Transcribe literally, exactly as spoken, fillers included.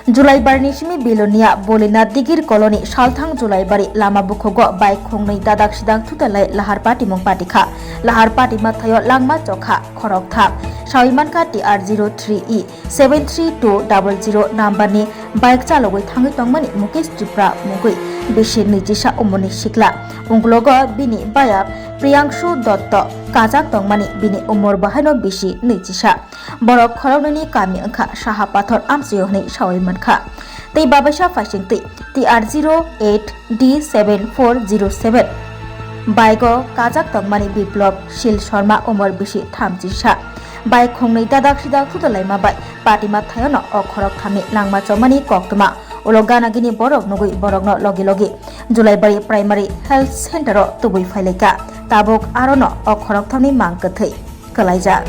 Julaibarni simi Bilonia Bolina Digir Colony Salthang Julaibari lama bukhugo bike khongnwi dadak sidak thutelai lahar patimung patikha. Lahar patima thaio langma chokha khoroktham. Sawi mankha T R zero three E seven three two double zero numberni bike chalogwi thangwi tongmani Mukesh Tripura mungwi bisi nwichisa umorni sikla. Unglogo bini baya Priyangshu Dotto kajak tongmani bini umor bahaino bisi nwichisa. Borok khoroknwini kami wngkha Saha Pathor amchio hwnwi sawi mankha. Tei babaisa phaisingtwi T R zero eight D seven four zero seven bike-o kajak tongmani Biplop Sil Sharma umor bisi thamchisa. Bike khongnwi dadak sidak thutulaima bai patima thaiono o khorok thamni langma chomani koktwma ulo ganagini borok nugwi borokno logi logi Julaibari Primary Health Center-o tubui phailaikha. Tabuk arono o khorok thamni mang kwthwi kwlaijak.